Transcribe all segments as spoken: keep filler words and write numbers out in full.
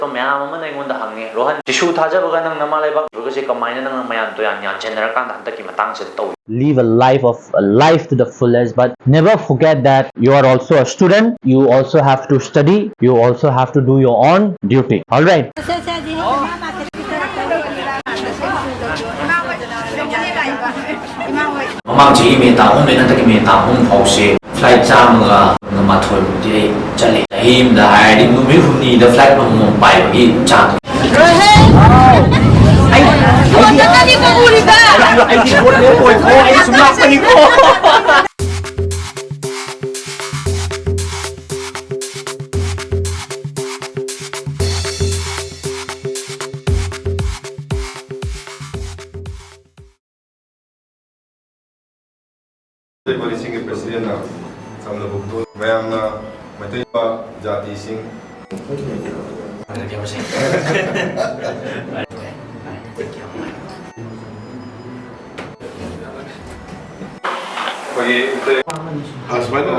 ꯃꯌꯥꯝ ꯑꯃꯅ ꯑꯩꯉꯣꯟꯗ ꯍꯪꯉꯦ, "ꯔꯣꯍꯟ, ꯖꯤꯁꯨ ꯊꯥꯖꯕꯒ ꯅꯪ ꯅꯃꯥ ꯂꯩꯕꯥꯛ ꯂꯩꯕꯒꯁꯦ ꯀꯃꯥꯏꯅ ꯅꯪꯅ ꯃꯌꯥꯝ ꯇꯣꯌꯥꯟ ꯌꯥꯟꯁꯤꯟꯅꯔꯀꯥꯟꯗ ꯍꯟꯗꯛꯀꯤ ꯃꯇꯥꯡꯁꯤꯗ ꯇꯧꯏ?" Live a life of a life to the fullest, but never forget that you are also a student, you also have to study, you also have to do your own duty. All right. ꯃꯃꯥꯡ ꯆꯍꯤ ꯃꯦ ꯇꯥꯡ ꯑꯍꯨꯝꯗꯩꯅ ꯍꯟꯗꯛꯀꯤ ꯃꯦ ꯇꯥꯡ ꯑꯍꯨꯝ ꯐꯥꯎꯁꯦ flight ꯆꯥꯝꯃꯒ ꯃꯥꯊꯣꯏꯃꯨꯛꯇꯤ ꯑꯩ ꯆꯠꯂꯤ꯫ ꯆꯍꯤ ꯑꯃꯗ ꯍꯥꯏꯔꯗꯤ ꯅꯨꯃꯤꯠ ꯍꯨꯝꯅꯤꯗ flight ꯑꯃꯃꯝ ꯄꯥꯏꯕꯒꯤ ꯆꯥꯡ꯫ ꯑꯩ, ꯑꯩꯗꯤ, ꯑꯩꯗꯤ ꯁꯣꯔꯠ ꯂꯦꯞ ꯑꯣꯏꯀꯣ, ꯑꯩ ꯁꯨꯝ ꯂꯥꯛꯄꯅꯤꯀꯣ꯫ ꯃꯩꯇꯩ ꯄꯥꯔꯤꯁꯤꯡꯒꯤ ꯄ꯭ꯔꯁꯤꯗꯦꯟꯅ ꯁꯝꯅ ꯕꯨꯛꯇꯣ ꯃꯌꯥꯝꯅ ꯃꯩꯇꯩ ꯖꯥꯇꯤꯁꯤꯡ ꯑꯩꯈꯣꯏꯒꯤ ꯃꯩꯇꯩ ꯁꯨꯃꯥꯏꯅ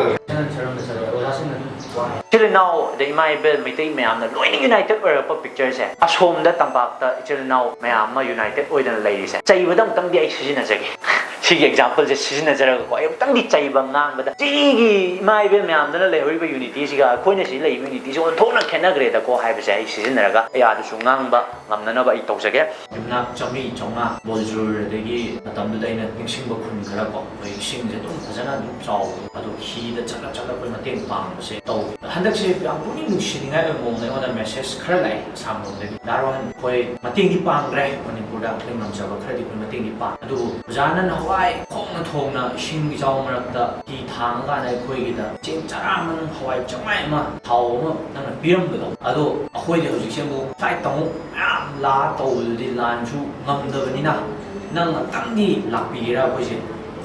ꯏꯆꯤꯜ ꯏꯅꯥꯎ ꯑꯗꯩ ꯏꯃꯥ ꯏꯕꯦꯜ ꯃꯩꯇꯩ ꯃꯌꯥꯝꯅ ꯂꯣꯏꯅ united ꯑꯣꯏꯔꯛꯄ pictureꯁꯦ, ꯑꯁꯣꯝꯗ ꯇꯝꯄꯥꯛꯇ ꯏꯆꯤꯜ ꯏꯅꯥꯎ ꯃꯌꯥꯝ ꯑꯃ united ꯑꯣꯏꯗꯅ ꯂꯩꯔꯤꯁꯦ, ꯆꯩꯕꯗ ꯑꯃꯨꯛꯇꯪꯗꯤ ꯑꯩ ꯁꯤꯖꯤꯟꯅꯖꯒꯦ꯫ ꯁꯤꯒꯤ exampleꯁꯦ ꯁꯤꯖꯤꯟꯅꯖꯔꯒꯀꯣ, ꯑꯩ ꯑꯃꯨꯛꯇꯪꯗꯤ ꯆꯩꯕ ꯉꯥꯡꯕꯗ, ꯁꯤꯒꯤ ꯏꯃꯥ ꯏꯕꯦꯜ ꯃꯌꯥꯝꯗꯅ ꯂꯩꯍꯧꯔꯤꯕ unityꯁꯤꯒ ꯑꯩꯈꯣꯏꯅ ꯁꯤ ꯂꯩꯔꯤꯕ unityꯁꯤ ꯑꯣꯟꯊꯣꯛꯅ ꯈꯦꯠꯅꯈ꯭ꯔꯦꯗꯀꯣ ꯍꯥꯏꯕꯁꯦ ꯑꯩ ꯁꯤꯖꯤꯟꯅꯔꯒ ꯑꯩ ꯑꯥꯗꯁꯨ ꯉꯥꯡꯕ ꯉꯝꯅꯅꯕ ꯑꯩ ꯇꯧꯖꯒꯦ꯫ ꯌꯨꯝꯅꯥꯛ ꯆꯥꯝꯃꯔꯤ ꯆꯥꯝꯃꯉꯥ ꯕꯣꯜꯖꯨꯔ, ꯑꯗꯒꯤ ꯃꯇꯝꯗꯨꯗ ꯑꯩꯅ ꯅꯤꯡꯁꯤꯡꯕ ꯈꯨꯟ ꯈꯔ ꯀꯣ, ꯑꯩꯈꯣꯏ ꯏꯁꯤꯡꯁꯦ ꯑꯗꯨꯝ ꯐꯖꯅ ꯑꯗꯨꯝ ꯆꯥꯎꯕ, ꯑꯗꯣ ꯍꯤꯗ ꯆꯠꯂ ꯆꯠꯂ ꯑꯩꯈꯣꯏ ꯃꯇꯦꯡ ꯄꯥꯡꯕꯁꯦ ꯇꯧꯋꯤ꯫ ꯍꯟꯗꯛꯁꯦ ꯌꯥꯝ ꯄꯨꯛꯅꯤꯡ ꯅꯨꯡꯁꯤꯅꯤꯡꯉꯥꯏ ꯑꯣꯏꯕ ꯃꯑꯣꯡꯗ ꯑꯩꯉꯣꯟꯗ message ꯈꯔ ꯂꯥꯛꯑꯦ ꯑꯁꯥꯝꯂꯣꯝꯗꯒꯤ, "ꯗꯥ ꯔꯣꯍꯟ, ꯑꯩꯈꯣꯏ ꯃꯇꯦꯡꯗꯤ ꯄꯥꯡꯈ꯭ꯔꯦ, ꯃꯅꯤꯄꯨꯔꯗ ꯑꯩꯈꯣꯏ ꯉꯝꯖꯕ ꯈꯔꯗꯤ ꯑꯩꯈꯣꯏ ꯃꯇꯦꯡꯗꯤ ꯄꯥꯡ, ꯑꯗꯨꯕꯨ ꯑꯣꯖꯥꯅ ꯅꯍꯥꯟꯋꯥꯏ ꯈꯣꯡꯅ ꯊꯣꯡꯅ ꯏꯁꯤꯡ ꯏꯆꯥꯎ ꯃꯔꯛꯇ ꯍꯤ ꯊꯥꯡꯉꯀꯥꯟꯗ ꯑꯩꯈꯣꯏꯒꯤꯗ ꯆꯦꯡ ꯆꯔꯥ ꯑꯃ, ꯍꯋꯥꯏ ꯆꯦꯡꯋꯥꯏ ꯑꯃ, ꯊꯥꯎ ꯑꯃ ꯅꯪꯅ ꯄꯤꯔꯝꯕꯗꯣ, ꯑꯗꯣ ꯑꯩꯈꯣꯏꯗꯤ ꯍꯧꯖꯤꯛꯁꯦ ꯑꯃꯨꯛ flightꯇ ꯑꯃꯨꯛ ꯃꯌꯥꯝ ꯂꯥꯛꯑ ꯇꯧꯕꯗꯨꯗꯤ ꯂꯥꯟꯁꯨ ꯉꯝꯗꯕꯅꯤꯅ, ꯅꯪ ꯑꯃꯨꯛꯇꯪꯗꯤ ꯂꯥꯛꯄꯤꯒꯦꯔꯥ? ꯑꯩꯈꯣꯏꯁꯦ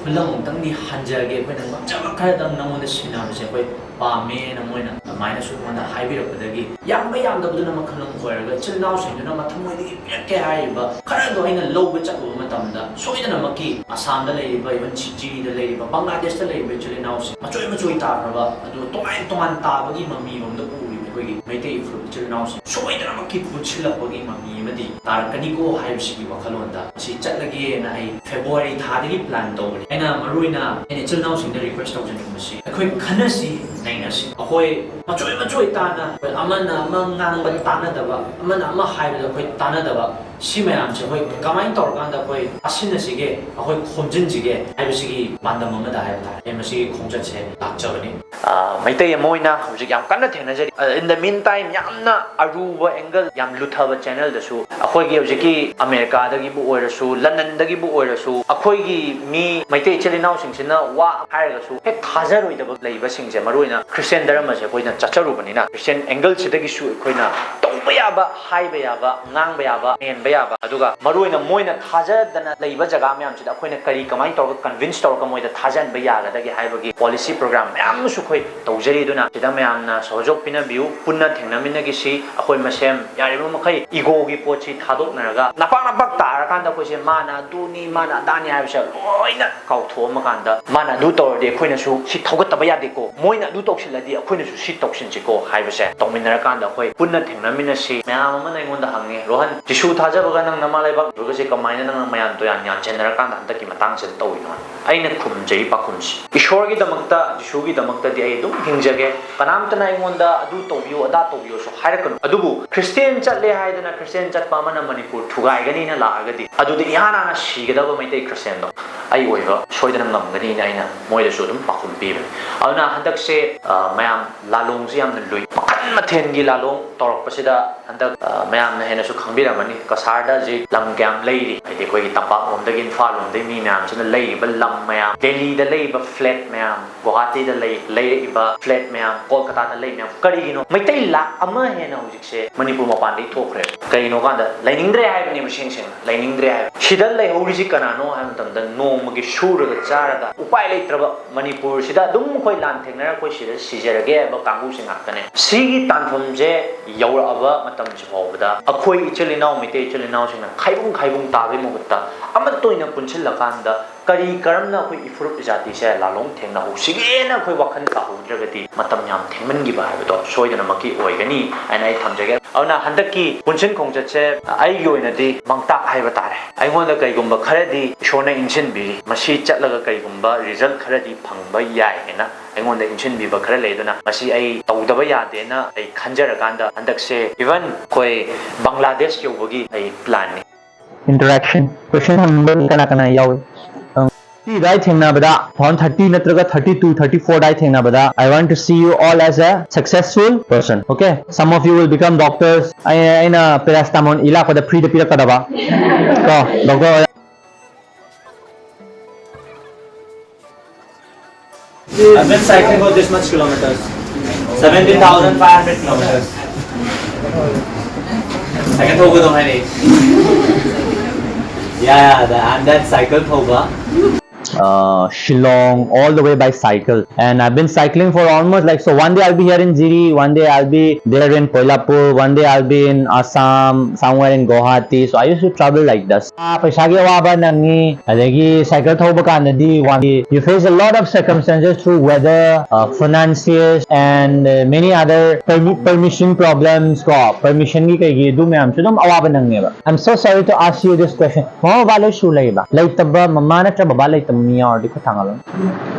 ꯈꯨꯂꯪ ꯑꯃꯨꯛꯇꯪꯗꯤ ꯍꯟꯖꯔꯒꯦ, ꯑꯩꯈꯣꯏꯅ ꯉꯝꯖꯕ ꯈꯔꯗꯪ ꯅꯪꯉꯣꯟꯗ ꯁꯤꯟꯅꯕꯁꯦ ꯑꯩꯈꯣꯏ ꯄꯥꯝꯃꯦꯅ ꯃꯣꯏꯅ ꯑꯗꯨꯃꯥꯏꯅꯁꯨ ꯑꯩꯉꯣꯟꯗ ꯍꯥꯏꯕꯤꯔꯛꯄꯗꯒꯤ, ꯌꯥꯝꯕ ꯌꯥꯝꯗꯕꯗꯨꯅ ꯃꯈꯜ ꯑꯃ ꯑꯣꯏꯔꯒ, ꯏꯆꯤꯜ ꯏꯅꯥꯎꯁꯤꯡꯗꯨꯅ ꯃꯊꯃꯣꯏꯗꯒꯤ ꯄꯤꯔꯛꯀꯦ ꯍꯥꯏꯔꯤꯕ ꯈꯔꯗꯣ ꯑꯩꯅ ꯂꯧꯕ ꯆꯠꯂꯨꯕ ꯃꯇꯝꯗ, ꯁꯣꯏꯗꯅꯃꯛꯀꯤ ꯑꯁꯥꯝꯗ ꯂꯩꯔꯤꯕ, even ꯁꯤꯀꯤꯝꯗ ꯂꯩꯔꯤꯕ, ꯕꯪꯒ꯭ꯂꯥꯗꯦꯁꯇ ꯂꯩꯔꯤꯕ ꯏꯆꯤꯜ ꯏꯅꯥꯎꯁꯤꯡ, ꯃꯆꯣꯏ ꯃꯆꯣꯏ ꯇꯥꯈ꯭ꯔꯕ, ꯑꯗꯨ ꯇꯣꯉꯥꯟ ꯇꯣꯉꯥꯟ ꯇꯥꯕꯒꯤ ꯃꯃꯤꯔꯣꯝꯗ ꯎꯔꯤꯕ ꯑꯩꯈꯣꯏ ꯃꯩꯇꯩ ꯏꯐꯨꯔꯨꯞ ꯏꯆꯤꯜ ꯏꯅꯥꯎꯁꯤꯡ ꯁꯣꯏꯗꯅꯃꯛꯀꯤ ꯄꯨꯟꯁꯤꯜꯂꯛꯄꯒꯤ ꯃꯃꯤ ꯑꯃꯗꯤ ꯇꯥꯔꯛꯀꯅꯤꯀꯣ ꯍꯥꯏꯕꯁꯤꯒꯤ ꯋꯥꯈꯜꯂꯣꯟꯗ ꯃꯁꯤ ꯆꯠꯂꯒꯦꯅ ꯑꯩ ꯐꯦꯕ꯭ꯔꯨꯋꯥꯔꯤ ꯊꯥꯗꯒꯤ ꯄ꯭ꯂꯥꯟ ꯇꯧꯕꯅꯤ꯫ ꯑꯩꯅ ꯃꯔꯨꯑꯣꯏꯅ ꯑꯩꯅ ꯏꯆꯤꯜ ꯏꯅꯥꯎꯁꯤꯡꯗ ꯔꯤꯀ꯭ꯋꯦꯁ ꯇꯧꯖꯅꯤꯡꯕꯁꯤ, ꯑꯩꯈꯣꯏ ꯈꯟꯅꯁꯤ, ꯅꯩꯅꯁꯤ꯫ ꯑꯩꯈꯣꯏ ꯃꯆꯣꯏ ꯃꯆꯣꯏ ꯇꯥꯅ, ꯑꯩꯈꯣꯏ ꯑꯃꯅ ꯑꯃ ꯉꯥꯡꯕ ꯇꯥꯅꯗꯕ, ꯑꯃꯅ ꯑꯃ ꯍꯥꯏꯕꯗ ꯑꯩꯈꯣꯏ ꯇꯥꯅꯗꯕ, ꯁꯤ ꯃꯌꯥꯝꯁꯦ ꯑꯩꯈꯣꯏ ꯀꯃꯥꯏꯅ ꯇꯧꯔꯀꯥꯟꯗ ꯑꯩꯈꯣꯏ ꯇꯥꯁꯤꯟꯅꯁꯤꯒꯦ, ꯑꯩꯈꯣꯏ ꯈꯣꯝꯖꯤꯟꯁꯤꯒꯦ ꯍꯥꯏꯕꯁꯤꯒꯤ ꯄꯥꯟꯗꯝ ꯑꯃꯗ ꯍꯥꯏꯕ ꯇꯥꯔꯦ, ꯑꯩ ꯃꯁꯤꯒꯤ ꯈꯣꯡꯆꯠꯁꯦ ꯂꯥꯛꯆꯕꯅꯤ꯫ ꯑ, ꯃꯩꯇꯩ ꯑꯃ ꯑꯣꯏꯅ ꯍꯧꯖꯤꯛ ꯌꯥꯝ ꯀꯟꯅ ꯊꯦꯡꯅꯖꯔꯤ꯫ ꯑ, in the meantime, ꯌꯥꯝꯅ ꯑꯔꯨꯕ angle, ꯌꯥꯝ ꯂꯨꯊꯕ channelꯗꯁꯨ, ꯑꯩꯈꯣꯏꯒꯤ ꯍꯧꯖꯤꯛꯀꯤ ꯑꯃꯦꯔꯤꯀꯥꯗꯒꯤꯕꯨ ꯑꯣꯏꯔꯁꯨ, ꯂꯟꯗꯟꯗꯒꯤꯕꯨ ꯑꯣꯏꯔꯁꯨ, ꯑꯩꯈꯣꯏꯒꯤ ꯃꯤ ꯃꯩꯇꯩ ꯏꯆꯤꯜ ꯏꯅꯥꯎꯁꯤꯡꯁꯤꯅ ꯋꯥ ꯍꯥꯏꯔꯒꯁꯨ ꯍꯦꯛ ꯊꯥꯖꯔꯣꯏꯗꯕ ꯂꯩꯕꯁꯤꯡꯁꯦ, ꯃꯔꯨꯑꯣꯏꯅ ꯈ꯭ꯔꯤꯁꯇꯤꯌꯥꯟ ꯙꯔꯃꯁꯦ ꯑꯩꯈꯣꯏꯅ ꯆꯠꯆꯔꯨꯕꯅꯤꯅ, ꯈ꯭ꯔꯤꯁꯇꯤꯌꯥꯟ angleꯁꯤꯗꯒꯤꯁꯨ ꯑꯩꯈꯣꯏꯅ ꯇꯧꯕ ꯌꯥꯕ, ꯍꯥꯏꯕ ꯌꯥꯕ, ꯃꯦꯟꯕ ꯌꯥꯕ, ꯑꯗꯨꯒ ꯃꯔꯨꯑꯣꯏꯅ ꯃꯣꯏꯅ ꯊꯥꯖꯗꯅ ꯂꯩꯕ ꯖꯒꯥ ꯃꯌꯥꯝꯁꯤꯗ ꯑꯩꯈꯣꯏꯅ ꯀꯔꯤ, ꯀꯃꯥꯏꯅ ꯇꯧꯔꯒ convince ꯇꯧꯔꯒ ꯃꯣꯏꯗ ꯊꯥꯖꯍꯟꯕ ꯌꯥꯒꯗꯒꯦ ꯍꯥꯏꯕꯒꯤ policy program ꯃꯌꯥꯝ ꯑꯃꯁꯨ ꯑꯩꯈꯣꯏ ꯇꯧꯖꯔꯤ꯫ ꯑꯗꯨꯅ ꯁꯤꯗ ꯃꯌꯥꯝꯅ ꯁꯍꯖꯣꯛ ꯄꯤꯅꯕꯤꯌꯨ, ꯄꯨꯟꯅ ꯊꯦꯡꯅꯃꯤꯟꯅꯈꯤꯁꯤ꯫ ꯑꯩꯈꯣꯏ ꯃꯁꯦꯟ ꯌꯥꯔꯤꯕ ꯃꯈꯩ egoꯒꯤ ꯄꯣꯠꯁꯤ ꯊꯥꯗꯣꯛꯅꯔꯒ, ꯅꯄꯥꯛ ꯅꯄꯥꯛ ꯇꯥꯔꯀꯥꯟꯗ ꯑꯩꯈꯣꯏꯁꯦ ꯃꯥꯅ ꯑꯗꯨꯅꯤ, ꯃꯥꯅ ꯑꯗꯥꯅꯤ ꯍꯥꯏꯕꯁꯦ ꯂꯣꯏꯅ ꯀꯥꯎꯊꯣꯛꯑꯝꯃꯀꯥꯟꯗ, ꯃꯥꯅ ꯑꯗꯨ ꯇꯧꯔꯗꯤ ꯑꯩꯈꯣꯏꯅꯁꯨ ꯁꯤ ꯊꯧꯒꯠꯇꯕ ꯌꯥꯗꯦꯀꯣ, ꯃꯣꯏꯅ ꯑꯗꯨ ꯇꯧꯁꯤꯜꯂꯗꯤ ꯑꯩꯈꯣꯏꯅꯁꯨ ꯁꯤ ꯇꯧꯁꯤꯟꯁꯤꯀꯣ ꯍꯥꯏꯕꯁꯦ ꯇꯧꯃꯤꯟꯅꯔꯀꯥꯟꯗ ꯑꯩꯈꯣꯏ ꯄꯨꯟꯅ ꯊꯦꯡꯅꯃꯤꯟꯅꯁꯤ꯫ ꯃꯌꯥꯝ ꯑꯃꯅ ꯑꯩꯉꯣꯟꯗ ꯍꯪꯉꯦ, "ꯔꯣꯍꯟ, ꯖꯤꯁꯨ ꯊꯥꯖꯕꯒ ꯅꯪ ꯅꯃꯥ ꯂꯩꯕꯥꯛ ꯂꯨꯔꯒꯁꯦ ꯀꯃꯥꯏꯅ ꯅꯪꯅ ꯃꯌꯥꯝ ꯇꯣꯌꯥꯟ ꯌꯥꯟꯁꯤꯟꯅꯔꯀꯥꯟꯗ ꯍꯟꯗꯛꯀꯤ ꯃꯇꯥꯡꯁꯤꯗ ꯇꯧꯔꯤꯅꯣ?" ꯑꯩꯅ ꯈꯨꯝꯖꯩ ꯄꯥꯎꯈꯨꯝꯁꯤ, "ꯏꯁꯣꯔꯒꯤꯗꯃꯛꯇ, ꯖꯤꯁꯨꯒꯤꯗꯃꯛꯇꯗꯤ ꯑꯩ ꯑꯗꯨꯝ ꯍꯤꯡꯖꯒꯦ꯫ ꯀꯅꯥꯝꯇꯅ ꯑꯩꯉꯣꯟꯗ ꯑꯗꯨ ꯇꯧꯕꯤꯌꯨ, ꯑꯗꯥ ꯇꯧꯕꯤꯌꯨꯁꯨ ꯍꯥꯏꯔꯛꯀꯅꯨ꯫ ꯑꯗꯨꯕꯨ ꯈ꯭ꯔꯤꯁꯇꯤꯌꯥꯟ ꯆꯠꯂꯦ ꯍꯥꯏꯗꯅ ꯈ꯭ꯔꯤꯁꯇꯤꯌꯥꯟ ꯆꯠꯄ ꯑꯃꯅ ꯃꯅꯤꯄꯨꯔ ꯊꯨꯒꯥꯏꯒꯅꯤꯅ ꯂꯥꯛꯑꯒꯗꯤ, ꯑꯗꯨꯗꯤ ꯏꯍꯥꯟ ꯍꯥꯟꯅ ꯁꯤꯒꯗꯕ ꯃꯩꯇꯩ ꯈ꯭ꯔꯤꯁꯇꯤꯌꯥꯟꯗꯣ ꯑꯩ ꯑꯣꯏꯕ ꯁꯣꯏꯗꯅ ꯉꯝꯒꯅꯤꯅ ꯑꯩꯅ ꯃꯣꯏꯗꯁꯨ ꯑꯗꯨꯝ ꯄꯥꯎꯈꯨꯝ ꯄꯤꯕꯅꯤ꯫ ꯑꯗꯨꯅ ꯍꯟꯗꯛꯁꯦ, ꯑ, ꯃꯌꯥꯝ ꯂꯥꯂꯣꯡꯁꯦ ꯌꯥꯝꯅ ꯂꯨꯏ꯫ ꯃꯈꯜ ꯃꯊꯦꯜꯒꯤ ꯂꯥꯂꯣꯡ ꯇꯧꯔꯛꯄꯁꯤꯗ ꯍꯟꯗꯛ, ꯑ, ꯃꯌꯥꯝꯅ ꯍꯦꯟꯅꯁꯨ ꯈꯪꯕꯤꯔꯝꯃꯅꯤ, ꯀꯁꯥꯔꯗ ꯍꯧꯖꯤꯛ ꯂꯝ ꯀꯌꯥꯝ ꯂꯩꯔꯤ, ꯍꯥꯏꯗꯤ ꯑꯩꯈꯣꯏꯒꯤ ꯇꯝꯄꯥꯛꯂꯣꯝꯗꯒꯤ, ꯏꯝꯐꯥꯜ ꯂꯣꯝꯗꯒꯤ ꯃꯤ ꯃꯌꯥꯝꯁꯤꯅ ꯂꯩꯔꯤꯕ ꯂꯝ ꯃꯌꯥꯝ, ꯗꯦꯜꯂꯤꯗ ꯂꯩꯔꯤꯕ flat ꯃꯌꯥꯝ, ꯒꯨꯋꯥꯍꯥꯇꯤꯗ ꯂꯩ-, ꯂꯩꯔꯛꯏꯕ flat ꯃꯌꯥꯝ, ꯀꯣꯜꯀꯇꯥꯗ ꯂꯩ ꯃꯌꯥꯝ, ꯀꯔꯤꯒꯤꯅꯣ ꯃꯩꯇꯩ ꯂꯥꯈ ꯑꯃ ꯍꯦꯟꯅ ꯍꯧꯖꯤꯛꯁꯦ ꯃꯅꯤꯄꯨꯔ ꯃꯄꯥꯟꯗꯒꯤ ꯊꯣꯛꯈ꯭ꯔꯦ? ꯀꯔꯤꯅꯣ ꯀꯥꯟꯗ ꯂꯩꯅꯤꯡꯗ꯭ꯔꯦ ꯍꯥꯏꯕꯅꯦꯕ, ꯁꯦꯡ ꯁꯦꯡꯅ ꯂꯩꯅꯤꯡꯗ꯭ꯔꯦ ꯍꯥꯏꯕ꯫ ꯁꯤꯗ ꯂꯩꯍꯧꯔꯤꯁꯤ ꯀꯅꯥꯅꯣ ꯍꯥꯏꯕ ꯃꯇꯝꯗ, ꯅꯣꯡꯃꯒꯤ ꯁꯨꯔꯒ ꯆꯥꯔꯒ ꯎꯄꯥꯏ ꯂꯩꯇ꯭ꯔꯕ, ꯃꯅꯤꯄꯨꯔꯁꯤꯗ ꯑꯗꯨꯝ ꯑꯩꯈꯣꯏ ꯂꯥꯟ ꯊꯦꯡꯅꯔ ꯑꯩꯈꯣꯏ ꯁꯤꯗ ꯁꯤꯖꯔꯒꯦ ꯍꯥꯏꯕ ꯀꯥꯡꯕꯨꯁꯤ ꯉꯥꯛꯇꯅꯦ꯫ ꯁꯤꯒꯤ ꯇꯥꯟꯐꯝꯁꯦ ꯌꯧꯔꯛꯑꯕ ꯃꯇꯝꯁꯤ ꯐꯥꯎꯕꯗ ꯑꯩꯈꯣꯏ ꯏꯆꯤꯜ ꯏꯅꯥꯎ, ꯃꯩꯇꯩ ꯏꯆꯤꯜ ꯏꯅꯥꯎꯁꯤꯡꯅ ꯈꯥꯏꯕꯨꯡ ꯈꯥꯏꯕꯨꯡ ꯇꯥꯕꯒꯤ ꯃꯍꯨꯠꯇ ꯑꯃꯠꯇ ꯑꯣꯏꯅ ꯄꯨꯟꯁꯤꯜꯂꯀꯥꯟꯗ ꯀꯔꯤ ꯀꯔꯝꯅ ꯑꯩꯈꯣꯏ ꯏꯐꯨꯔꯨꯞ ꯏꯖꯥꯇꯤꯁꯦ ꯂꯥꯂꯣꯡ ꯊꯦꯡꯅꯍꯧꯁꯤꯒꯦꯅ ꯑꯩꯈꯣꯏ ꯋꯥꯈꯜ ꯇꯥꯍꯧꯗ꯭ꯔꯒꯗꯤ ꯃꯇꯝ ꯌꯥꯝ ꯊꯦꯡꯃꯟꯈꯤꯕ ꯍꯥꯏꯕꯗꯣ ꯁꯣꯏꯗꯅꯃꯛꯀꯤ ꯑꯣꯏꯒꯅꯤ ꯍꯥꯏꯅ ꯑꯩ ꯊꯝꯖꯒꯦ꯫ ꯑꯗꯨꯅ ꯍꯟꯗꯛꯀꯤ ꯄꯨꯟꯁꯤꯟ ꯈꯣꯡꯆꯠꯁꯦ ꯑꯩꯒꯤ ꯑꯣꯏꯅꯗꯤ ꯃꯥꯡꯇꯥꯛ ꯍꯥꯏꯕ ꯇꯥꯔꯦ꯫ ꯑꯩꯉꯣꯟꯗ ꯀꯩꯒꯨꯝꯕ ꯈꯔꯗꯤ ꯏꯁꯣꯔꯅ ꯏꯟꯁꯤꯟꯕꯤꯔꯤ, ꯃꯁꯤ ꯆꯠꯂꯒ ꯀꯩꯒꯨꯝꯕ ꯔꯤꯖꯜ ꯈꯔꯗꯤ ꯐꯪꯕ ꯌꯥꯏ ꯍꯥꯏꯅ ꯑꯩꯉꯣꯟꯗ ꯏꯟꯁꯤꯟꯕꯤꯕ ꯈꯔ ꯂꯩ꯫ ꯑꯗꯨꯅ ꯃꯁꯤ ꯑꯩ ꯇꯧꯗꯕ ꯌꯥꯗꯦꯅ ꯑꯩ ꯈꯟꯖꯔꯀꯥꯟꯗ ꯍꯟꯗꯛꯁꯦ even ꯑꯩꯈꯣꯏ ꯕꯪꯒ꯭ꯂꯥꯗꯦꯁ ꯌꯧꯕꯒꯤ ꯑꯩ ꯄ꯭ꯂꯥꯟꯅꯤ꯫ Interaction, question ꯍꯪꯅꯤꯡꯕ ꯃꯤ ꯀꯅꯥ ꯀꯅꯥ ꯌꯥꯎꯏ? ꯑꯪ, ꯊꯥꯔꯇꯤ ꯑꯗꯨꯋꯥꯏ ꯊꯦꯡꯅꯕꯗ, two thousand thirty ꯅꯠꯇ꯭ꯔꯒ thirty two, thirty four ꯑꯗꯨꯋꯥꯏ ꯊꯦꯡꯅꯕꯗ, I want to see you all as a successful person, okay? Some of you will become doctors. ꯑꯩ, ꯑꯩꯅ paracetamol ꯏ ꯂꯥꯛꯄꯗ free ꯗ ꯄꯤꯔꯛꯀꯗꯕ, ꯀꯣ, doctor ꯑꯣꯏ-, I've been cycling for this much kilometers. Seventeen thousand five hundred kilometers. Cycle ꯊꯧꯕꯗꯣ ꯍꯥꯏꯔꯛꯑꯦ꯫ Yeah, yeah, the, and that cycle ꯊꯧꯕ. Uh, Shillong, all the way by cycle. And I've been cycling for almost, like, so one day I'll be here in Jiri, one day I'll be there in Koilapur, one day I'll be in Assam, somewhere in Guwahati. So I used to travel like this. ꯄꯩꯁꯥꯒꯤ ꯑꯋꯥꯕ ꯅꯪꯉꯤ, ꯑꯗꯒꯤ cycle ꯊꯧꯕ ꯀꯥꯟꯗꯗꯤ ꯋꯥꯡꯉꯤ꯫ You face a lot of circumstances through weather, uh, financiers and, uh, many other permi-, permission problems ꯀꯣ, permission ꯒꯤ ꯀꯩꯒꯤ ꯑꯗꯨ ꯃꯌꯥꯝꯁꯨ ꯑꯗꯨꯝ ꯑꯋꯥꯕ ꯅꯪꯉꯦꯕ꯫ I'm so sorry to ask you this question. ꯃꯃꯥ ꯕꯕꯥ ꯂꯣꯏ ꯁꯨ ꯂꯩꯕ? ꯂꯩꯇꯕ, ꯃꯃꯥ ꯅꯠꯇ꯭ꯔ ꯕꯕꯥ ꯂꯩꯇꯕ ꯃꯤ ꯌꯥꯎꯔꯗꯤ ꯈꯨꯠ ꯊꯥꯡꯒꯠꯂꯣ꯫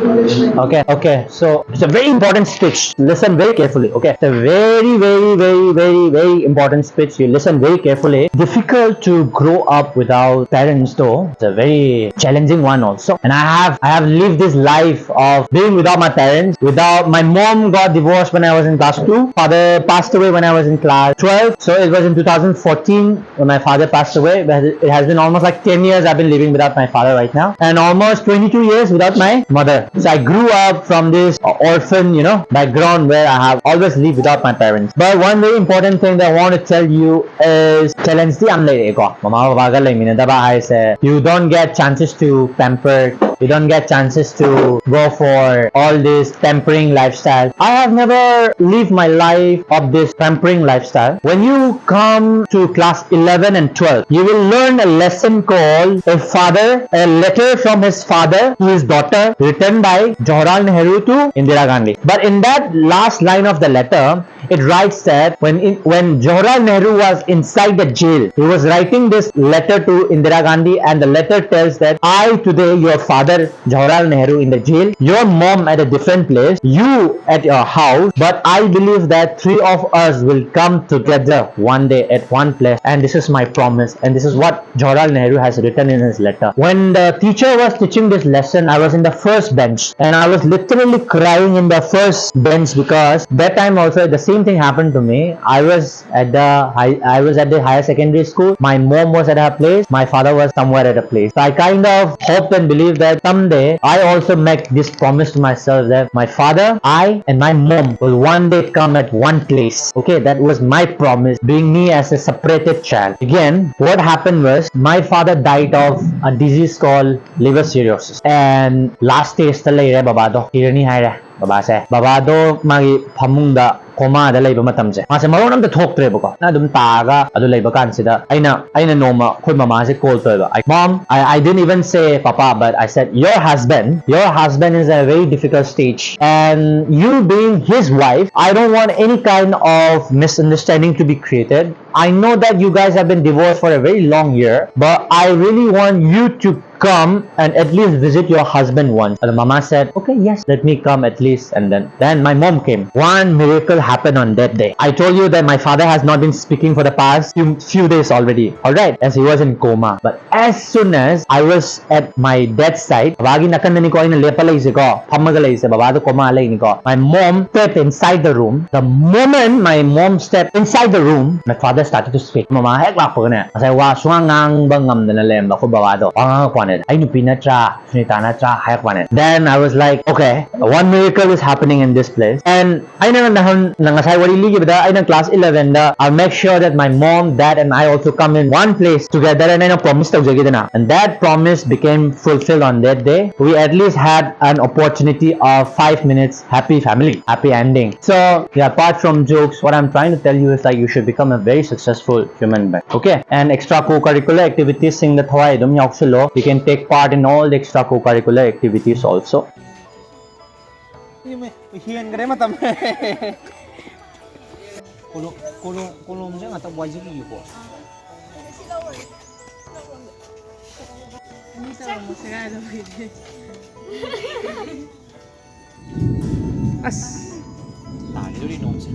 Okay, okay. So it's a very important speech. Listen very carefully. Okay, it's a very, very, very, very, very important speech. You listen very carefully. Difficult to grow up without parents, though. It's a very challenging one also. And I have, I have lived this life of being without my parents. Without, my mom got divorced when I was in class two. Father passed away when I was in class twelve. So it was in two thousand fourteen when my father passed away. But it has been almost, like, ten years I've been living without my father right now. And almost twenty-two years without my mother. So I grew up from this, uh, orphan, you know, background where I have always lived without my parents. But one very important thing that I want to tell you is, challenge ꯗꯤ ꯌꯥꯝ ꯂꯩꯔꯛꯑꯦꯀꯣ꯫ ꯃꯃꯥ ꯕꯕꯥꯒ ꯂꯩꯃꯤꯟꯅꯗꯕ ꯍꯥꯏꯁꯦ, you don't get chances to pamper You don't get chances to go for all this pampering lifestyle. I have never lived my life of this pampering lifestyle. When you come to class eleven and twelve, you will learn a lesson called A Father, a Letter from His Father to His Daughter, written by Jawaharlal Nehru to Indira Gandhi. But in that last line of the letter, it writes that when in, when Jawaharlal Nehru was inside the jail, he was writing this letter to Indira Gandhi, and the letter tells that, "I today, your father Jawaharlal Nehru in the jail, your mom at a different place, you at your house, but I believe that three of us will come together one day at one place, and this is my promise." And this is what Jawaharlal Nehru has written in his letter. When the teacher was teaching this lesson, I was in the first bench and I was literally crying in the first bench because that time also the same thing happened to me. I was at the high, I was at the higher secondary school. My mom was at her place. My father was somewhere at a place. So I kind of hope and believe that someday I also make this promise to myself that my father, I, and my mom will one day come at one place. Okay, that was my promise, being me as a separated child. Again, what happened was my father died of a disease called liver cirrhosis. And last stage ꯇ ꯂꯩꯔꯦ ꯕꯕꯥꯗꯣ, ꯁꯤꯔꯅꯤ ꯍꯥꯏꯔꯦ ꯕꯕꯥꯁꯦ꯫ ꯕꯕꯥꯗꯣ ꯃꯥꯒꯤ ꯐꯃꯨꯡꯗ ꯀꯣꯃꯥꯗ ꯂꯩꯕ ꯃꯇꯝꯁꯦ, ꯃꯥꯁꯦ ꯃꯔꯣꯟ ꯑꯝꯇ ꯊꯣꯛꯇ꯭ꯔꯦꯕꯀꯣ꯫ ꯑꯗꯨꯝ ꯇꯥꯔꯒ ꯑꯗꯨ ꯂꯩꯕ ꯀꯥꯟꯁꯤꯗ ꯑꯩꯅ, ꯑꯩꯅ ꯅꯣꯡꯃ ꯑꯩꯈꯣꯏ ꯃꯃꯥꯁꯦ call ꯇꯧꯋꯦꯕ꯫ I, "Mom, I, I didn't even say Papa, but I said, your husband, your husband is at a very difficult stage. And you being his wife, I don't want any kind of misunderstanding to be created. I know that you guys have been divorced for a very long year, but I really want you to come and at least visit your husband once." And the mama said, "Okay, yes, let me come at least." And then, then my mom came. One miracle happened on that day. I told you that my father has not been speaking for the past few, few days already, all right, as he was in coma. But as soon as I was at my dad's side, ꯕꯕꯥꯒꯤ ꯅꯥꯀꯟꯗꯅꯤꯀꯣ ꯑꯩꯅ ꯂꯦꯞꯄ ꯂꯩꯁꯦꯀꯣ, ꯐꯝꯃꯒ ꯂꯩꯁꯦ, ꯕꯕꯥꯗꯣ coma ꯂꯩꯅꯤꯀꯣ, my mom stepped inside the room. The moment my mom stepped inside the room, my father started to speak. ꯃꯃꯥ ꯍꯦꯛ ꯂꯥꯛꯄꯒꯅꯦ, ꯉꯁꯥꯏ ꯋꯥ ꯁꯨꯡꯉꯥꯡ ꯉꯥꯡꯕ ꯉꯝꯗꯅ ꯂꯩꯔꯝꯕ ꯑꯩꯈꯣꯏ ꯕꯕꯥꯗꯣ ꯋꯥ ꯉꯥꯡꯉꯛꯄ ꯋꯥꯅꯦ꯫ ꯑꯩ ꯅꯨꯄꯤ ꯅꯠꯇ꯭ꯔꯥ, ꯁꯨꯅꯤꯇꯥ ꯅꯠꯇ꯭ꯔꯥ ꯍꯥꯏꯔꯛꯄꯅꯦ꯫ Then I was like, okay, one miracle is happening in this place. And ꯑꯩꯅ ꯅꯍꯥꯟ ꯅꯪ ꯉꯁꯥꯏ ꯋꯥꯔꯤ ꯂꯤꯈꯤꯕꯗ, ꯑꯩꯅ class elevenꯗ, "I'll make sure that my mom, dad and I also come in one place together," and ꯑꯩꯅ promise ꯇꯧꯖꯈꯤꯗꯅ, and that promise became fulfilled on that day. We at least had an opportunity of five minutes happy family, happy ending. So yeah, apart from jokes, what I'm trying to tell you is, like, you should become a very successful human being, okay? And extra co-curricular activitiesꯁꯤꯡꯗ ꯊꯋꯥꯏ ꯑꯗꯨꯝ ꯌꯥꯎꯁꯜꯂꯣ. You can take part in all the extra co-curricular activities also. ꯏꯃꯦ, ꯍꯦꯟꯈ꯭ꯔꯦ ꯃꯇꯝ꯫ ꯀꯣꯂꯣꯝ, ꯀꯣꯂꯣꯝ, ꯀꯣꯂꯣꯝꯁꯦ ꯉꯥꯛꯇ ꯋꯥꯏꯖꯈꯤꯒꯦꯀꯣ꯫ ꯑꯅꯤ ꯇꯧꯔꯝꯃꯣ, ꯁꯦꯒꯥꯏꯔꯗꯧꯕꯒꯤꯗꯤ꯫ ꯑꯁ! ꯇꯥꯈꯤꯗꯣꯔꯤ ꯅꯣꯡꯁꯦ꯫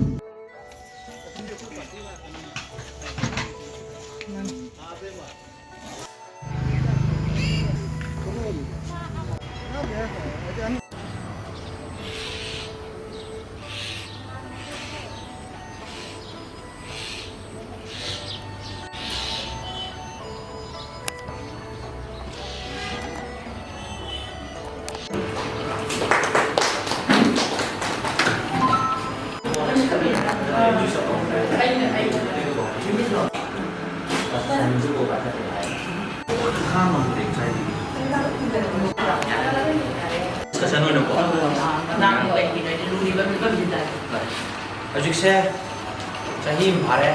ꯗꯤꯁꯀꯁꯟ ꯑꯣꯏꯅꯀꯣ꯫ ꯍꯧꯖꯤꯛꯁꯦ ꯆꯍꯤ ꯑꯃ ꯐꯥꯔꯦ꯫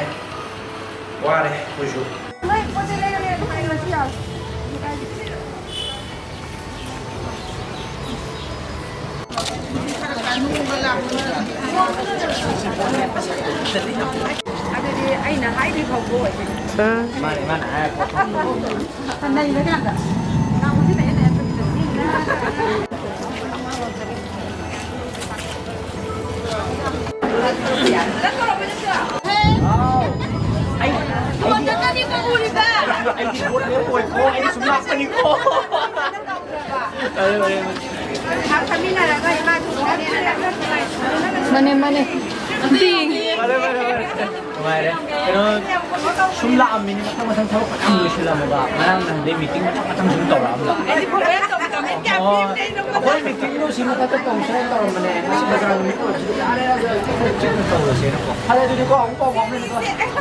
ꯋꯥꯔꯦ ꯑꯩꯈꯣꯏꯁꯨ꯫ ꯅꯣꯏ ꯄꯣꯠ ꯆꯩ ꯂꯩꯔꯒꯦ, ꯑꯗꯨꯝ ꯍꯌꯦꯡ ꯉꯁꯤ ꯌꯥꯔꯦ꯫ ꯑꯗꯨꯗꯤ ꯑꯩꯅ ꯍꯥꯏꯔꯤ ꯐꯥꯎꯕ ꯑꯣꯏꯗꯣꯏꯅꯤ꯫ ꯃꯥꯅꯦ, ꯃꯥꯅ ꯍꯥꯏꯔ ꯄꯣꯠꯇꯣ꯫ ꯅꯩꯔꯀꯥꯟꯗ꯫ ꯑꯩꯗꯤ ꯄꯣꯠ ꯂꯦꯞꯄꯣꯏꯀꯣ, ꯑꯩꯗꯤ ꯁꯨꯝ ꯂꯥꯛꯄꯅꯤꯀꯣ꯫ ꯃꯥꯅꯦ, ꯃꯥꯅꯦ꯫ ꯐꯔꯦ, ꯐꯔꯦ, ꯐꯔꯦ꯫ ꯅꯨꯡꯉꯥꯏꯔꯦ꯫ ꯀꯩꯅꯣ, ꯁꯨꯝ ꯂꯥꯛꯑꯝꯃꯤꯅꯤ, ꯃꯊꯪ ꯃꯊꯪ ꯊꯕꯛ ꯃꯌꯥꯝ ꯂꯣꯏꯁꯤꯜꯂꯝꯃꯒ꯫ ꯉꯔꯥꯡ ꯅꯍꯥꯟꯗꯩ ꯃꯤꯇꯤꯡ ꯃꯊꯪ ꯃꯊꯪ ꯁꯨꯝ ꯇꯧꯔꯛꯑꯝꯕ꯫ ꯑꯣ, ꯑꯩꯈꯣꯏ ꯃꯤꯇꯤꯡꯗꯣ ꯁꯤ ꯃꯊꯛꯇ ꯇꯧꯁꯦꯅ ꯇꯧꯔꯝꯕꯅꯦ꯫ ꯉꯁꯤ ꯕꯖꯥꯔ ꯅꯨꯃꯤꯠ ꯑꯣꯏꯕꯁꯤꯗ ꯌꯥꯔꯦ, ꯌꯥꯔꯦ, ꯌꯥꯔꯦ, ꯆꯤꯛꯅ ꯇꯧꯔꯁꯦꯅꯀꯣ꯫ ꯐꯔꯦ, ꯑꯗꯨꯗꯤ ꯀꯣ, ꯑꯃꯨꯛ ꯄꯥꯎ ꯐꯥꯎꯅꯁꯤꯀꯣ꯫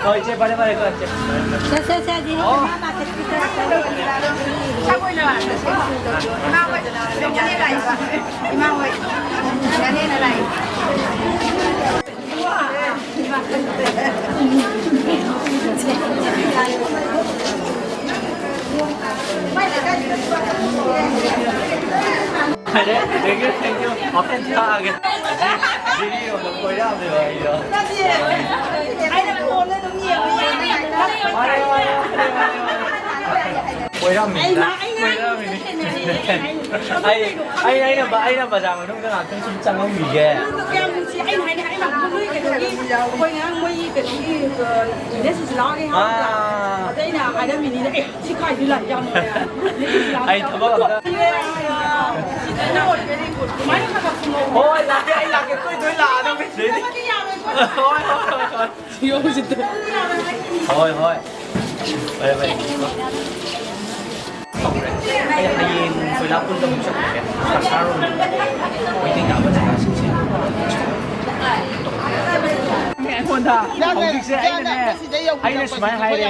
ꯍꯣꯏ, ꯏꯆꯦ, ꯐꯔꯦ, ꯐꯔꯦ, ꯀꯣ, ꯏꯆꯦ꯫ ꯁꯦ, ꯁꯦ, ꯁꯦ, ꯑꯗꯨꯗꯤ ꯑꯣ꯫ ꯃꯥ ꯃꯥꯔꯀꯦꯠ ꯆꯠꯈꯤꯗ꯭ꯔꯥ? ꯏꯃꯥ ꯍꯣꯏ, ꯌꯥꯅꯦꯅ ꯂꯥꯛꯏꯕ꯫ ꯏꯃꯥ ꯍꯣꯏ, ꯌꯥꯅꯦꯅ ꯂꯥꯛꯏꯕ꯫ ꯐꯔꯦ, thank you, thank you꯫ ꯋꯥꯈꯜ ꯊꯥꯒꯦ꯫ ꯖꯤ-, ꯖꯤꯔꯤ ꯌꯣꯟꯕ ꯀꯣꯏꯔꯛꯑꯝꯃꯦꯕ ꯑꯩꯗꯣ꯫ ꯅꯠꯇꯦ꯫ ꯑꯩꯅ ꯐꯣꯟꯗ ꯑꯗꯨꯝ ꯌꯦꯡꯉ ꯌꯦꯡꯉ ꯂꯩꯔꯦ꯫ ꯍꯣꯏ, ꯍꯣꯏ, ꯍꯣꯏ, ꯍꯣꯏ, ꯍꯣꯏ꯫ ꯀꯣꯏꯔꯝꯃꯤꯅꯤꯗ꯫ ꯑꯩ ꯃꯥ-, ꯑꯩ ꯉꯥꯏꯍꯥꯛ ꯀꯣꯏꯔꯝꯃꯤꯅꯤ꯫ ꯌꯦꯡꯉꯦ꯫ ꯑꯩ, ꯑꯩ, ꯑꯩꯅ ꯕ-, ꯑꯩꯅ ꯕꯖꯥꯔ ꯃꯅꯨꯡꯗ ꯉꯥꯛꯇꯪ ꯁꯨꯝ ꯆꯪꯉꯝꯈꯤꯒꯦ꯫ ꯅꯪꯗꯣ ꯀꯌꯥꯝ ꯅꯨꯡꯁꯤ꯫ ꯑꯩꯅ ꯍꯥꯏꯅ, ꯑꯩ ꯃꯥ-, ꯃꯣꯏ ꯀꯩꯅꯣꯒꯤ, ꯑꯩꯈꯣꯏ ꯉꯔꯥꯡ ꯃꯣꯏꯒꯤ ꯀꯩꯅꯣꯒꯤ, ꯑ, ꯅꯦ ꯁꯨꯁꯤꯂꯥꯒꯤ ꯍꯥꯏꯕ꯭ꯔꯥ? ꯑꯥ꯫ ꯑꯗ ꯑꯩꯅ ꯍꯥꯏꯔꯝꯃꯤꯅꯤꯅ, "ꯑꯦ, ꯁꯤ ꯀꯥꯏꯗꯩ ꯂꯥꯛꯏꯖꯥꯠꯅꯣ?" ꯑꯩ ꯊꯕꯛ ꯑꯝꯇ Very good, very good꯫ ꯑꯗꯨꯃꯥꯏꯅ ꯈꯔ ꯈꯔ ꯈꯨꯝꯃꯧ꯫ ꯍꯣꯏ, ꯂꯥꯛꯀꯦ, ꯑꯩ ꯂꯥꯛꯀꯦ, ꯇꯣꯏ ꯇꯣꯏ ꯂꯥꯛꯑꯗꯝꯅꯤ ꯁꯤꯗꯩꯗꯤ꯫ ꯍꯣꯏ, ꯍꯣꯏ, ꯍꯣꯏ, ꯍꯣꯏ꯫ ꯍꯣꯏ, ꯍꯣꯏ꯫ ꯐꯔꯦ, ꯐꯔꯦ꯫ ꯑꯩ ꯍꯌꯦꯡ ꯀꯣꯏꯂꯥ ꯄꯨꯟꯗ ꯑꯃꯨꯛ ꯆꯠꯂꯨꯒꯦ꯫ ꯀꯁꯥꯔ ꯔꯣꯝꯗ꯫ ꯃꯩꯇꯩ ꯇꯥꯕ ꯖꯒꯥꯁꯤꯡꯁꯦ꯫ ꯑꯩꯉꯣꯟꯗ꯫ ꯍꯧꯖꯤꯛꯁꯦ ꯑꯩꯅꯅꯦ, ꯑꯩꯅ ꯁꯨꯃꯥꯏꯅ ꯍꯥꯏꯔꯦ꯫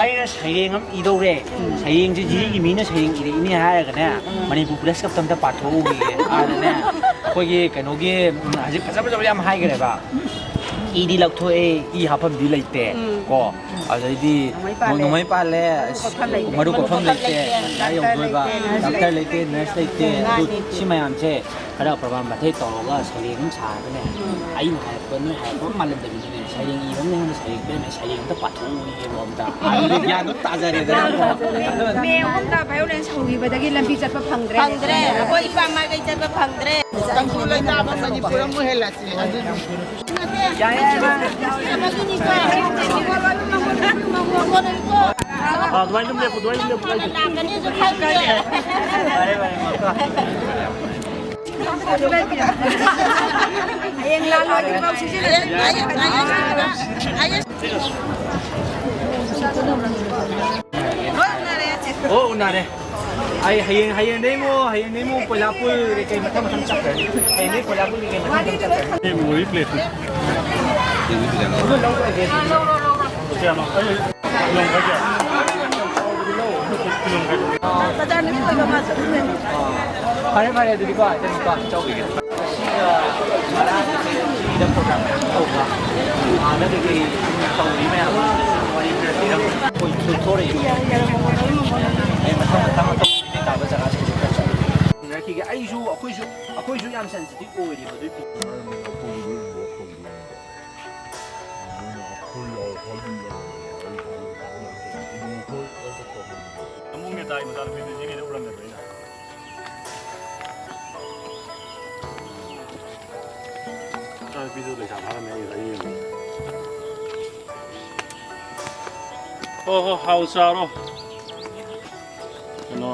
ꯑꯩꯅ ꯁꯩꯔꯦꯡ ꯑꯃ ꯏꯗꯧꯔꯦ꯫ ꯁꯩꯔꯦꯡꯁꯦ ꯖꯤꯔꯤꯒꯤ ꯃꯤꯅ ꯁꯩꯔꯦꯡ ꯏꯔꯛꯏꯅꯦ ꯍꯥꯏꯔꯒꯅꯦ, ꯃꯅꯤꯄꯨꯔ ꯄ꯭ꯔꯦꯁ ꯀꯞꯇ ꯑꯝꯇ ꯄꯥꯊꯣꯛꯎꯈꯤꯒꯦ꯫ ꯑꯗꯅꯦ, ꯑꯩꯈꯣꯏꯒꯤ ꯀꯩꯅꯣꯒꯤ, ꯎꯝ, ꯍꯧꯖꯤꯛ ꯐꯖ ꯐꯖꯕ ꯌꯥꯝ ꯍꯥꯏꯈ꯭ꯔꯦꯕ꯫ ꯏꯗꯤ ꯂꯧꯊꯣꯛꯑꯦ, ꯏ ꯍꯥꯞꯐꯝꯗꯤ ꯂꯩꯇꯦ꯫ ꯎꯝ꯫ ꯀꯣ꯫ ꯑꯗꯩꯗꯤ ꯅꯣꯡꯃꯩ ꯄꯥꯜꯂꯦ꯫ ꯅꯣꯡꯃꯩ ꯄꯥꯜꯂꯦ, ꯃꯔꯨ ꯀꯣꯠꯐꯝ ꯂꯩꯇꯦ꯫ ꯃꯔꯨ ꯀꯣꯠꯐꯝ ꯂꯩꯇꯦ, ꯂꯩꯇꯦ, ꯂꯥꯏ ꯗꯥꯛꯇꯔ ꯌꯧꯗꯣꯏꯕ, ꯂꯩꯇꯦ, ꯅꯔꯁ ꯗꯥꯛꯇꯔ ꯂꯩꯇꯦ, ꯅꯔꯁ ꯂꯩꯇꯦ꯫ ꯎꯝ, ꯑꯗꯨ ꯃꯥꯅꯤ꯫ ꯁꯤ ꯃꯌꯥꯝꯁꯦ ꯈꯔ ꯄ꯭ꯔꯃꯥꯟ ꯃꯊꯧ ꯇꯧꯔꯒ ꯁꯩꯔꯦꯡ ꯑꯃ ꯁꯥꯔꯒꯅꯦ, ꯎꯝ꯫ ꯑꯩꯅ ꯍꯥꯏꯔꯛꯄ ꯅꯣꯏ ꯍꯥꯏꯔꯛꯄ ꯑꯃ ꯃꯥꯜꯍꯟꯗꯕꯤꯗꯅꯦ, ꯁꯩꯔꯦꯡ ꯏꯕ ꯑꯃꯅ ꯍꯦꯟꯅ ꯁꯩꯔꯦꯡ ꯄꯦꯟꯅ ꯁꯩꯔꯦꯡ ꯑꯝꯇ ꯄꯥꯊꯣꯛꯑꯣ ꯌꯦꯡꯉꯣ ꯑꯝꯇ꯫ ꯑꯗꯨꯗꯤ ꯒ꯭ꯌꯥꯟꯗꯣ ꯇꯥꯖꯔꯦꯗꯅꯀꯣ꯫ ꯃꯦ ꯑꯍꯨꯝꯗ violence ꯍꯧꯈꯤꯕꯗꯒꯤ ꯂꯝꯕꯤ ꯆꯠꯄ ꯐꯪꯗ꯭ꯔꯦ꯫ ꯐꯪꯗ꯭ꯔꯦ꯫ ꯑꯩꯈꯣꯏ ꯏꯄꯥ ꯃꯥꯏꯀꯩ ꯆꯠꯄ ꯐꯪꯗ꯭ꯔꯦ꯫ ꯇꯥꯡꯈꯨꯜ ꯂꯣꯏ ꯇꯥꯕ ꯃꯅꯤꯄꯨꯔ ꯑꯃ ꯑꯣꯏꯍꯜꯂꯁꯤ꯫ ꯑꯗꯨꯗꯤ꯫ ꯌꯥꯏ, ꯌꯥꯏ, ꯌꯥꯏ꯫ ꯑꯗꯨꯃꯥꯏꯅ ꯑꯗꯨꯝ ꯂꯦꯞꯄꯨ, ꯑꯗꯨꯃꯥꯏꯅ ꯑꯗꯨꯝ ꯂꯦꯞꯄꯨ, ꯀꯥꯏꯗꯦ꯫ ꯐꯔꯦ, ꯐꯔꯦ, ꯃꯈꯥ꯫ ꯍꯌꯦꯡ ꯂꯥꯛꯂꯣꯏꯗ꯭ꯔꯤꯐꯥꯎ ꯁꯤꯖꯤꯟꯅꯁꯦ꯫ ꯂꯣꯏ ꯎꯅꯔꯦ꯫ ꯑꯣ, ꯎꯅꯔꯦ꯫ ꯑꯩ ꯍꯌꯦꯡ, ꯍꯌꯦꯡꯗꯩ ꯑꯃꯨꯛ, ꯍꯌꯦꯡꯗꯩ ꯑꯃꯨꯛ ꯀꯣꯏꯂꯥꯄꯨꯔ ꯀꯩꯀꯩ ꯃꯊꯪ ꯃꯊꯪ ꯆꯠꯈ꯭ꯔꯅꯤ꯫ ꯍꯌꯦꯡꯗꯩ ꯀꯣꯏꯂꯥꯄꯨꯔ ꯀꯩꯀꯩ ꯃꯊꯪ ꯃꯊꯪ ꯆꯠꯈ꯭ꯔꯅꯤ꯫ Memory plate꯫ ꯐꯔꯦ, ꯐꯔꯦ, ꯑꯗꯨꯗꯤꯀꯣ, ꯏꯆꯟꯅꯨꯄꯥ꯫ ꯐꯔꯦ, ꯐꯔꯦ, ꯑꯗꯨꯗꯤꯀꯣ, ꯏꯆꯟꯅꯨꯄꯥ꯫ ꯆꯧꯕꯤꯒꯦ꯫ ꯁꯤꯒ ꯉꯔꯥꯡ ꯁꯤꯗ program ꯃꯌꯥꯝ ꯇꯧꯕ, ꯑꯥꯗ ꯀꯩꯀꯩ ꯇꯧꯔꯤ ꯃꯌꯥꯝ ꯋꯥꯔꯤ ꯈꯔ ꯂꯤꯔꯝꯃꯣ꯫ ꯑꯩꯈꯣꯏ ꯊꯣꯛꯂꯛꯏ꯫ ꯑꯩ ꯃꯊꯪ ꯃꯊꯪ ꯑꯇꯣꯞꯄ ꯇꯥꯕ ꯖꯒꯥꯁꯤꯡꯁꯨ ꯈꯔ ꯆꯠꯂꯨꯒꯦ꯫ ꯍꯪꯅꯔꯛꯈꯤꯒꯦ꯫ ꯑꯩꯁꯨ, ꯑꯩꯈꯣꯏꯁꯨ, ꯑꯩꯈꯣꯏꯁꯨ ꯌꯥꯝ sensitive ꯑꯣꯏꯔꯤꯕ ꯑꯗꯨꯏ ꯄꯣꯠꯇꯣ꯫ ꯅꯃꯨꯡ ꯅꯦꯇꯥꯒꯤ ꯃꯆꯥꯅꯨꯄꯤꯗꯨ ꯁꯤꯒꯤꯗ ꯎꯔꯝꯃꯦꯕ ꯑꯩꯅ꯫ ꯃꯆꯥꯅꯨꯄꯤꯗꯨ ꯂꯩꯁꯥ ꯐꯥꯔꯝꯃꯦ, ꯑꯩ ꯉꯁꯥꯏ ꯌꯦꯡꯕꯗ꯫ ꯍꯣ ꯍꯣ, ꯍꯥꯎ ꯆꯥꯔꯣ꯫ ꯀꯩꯅꯣ,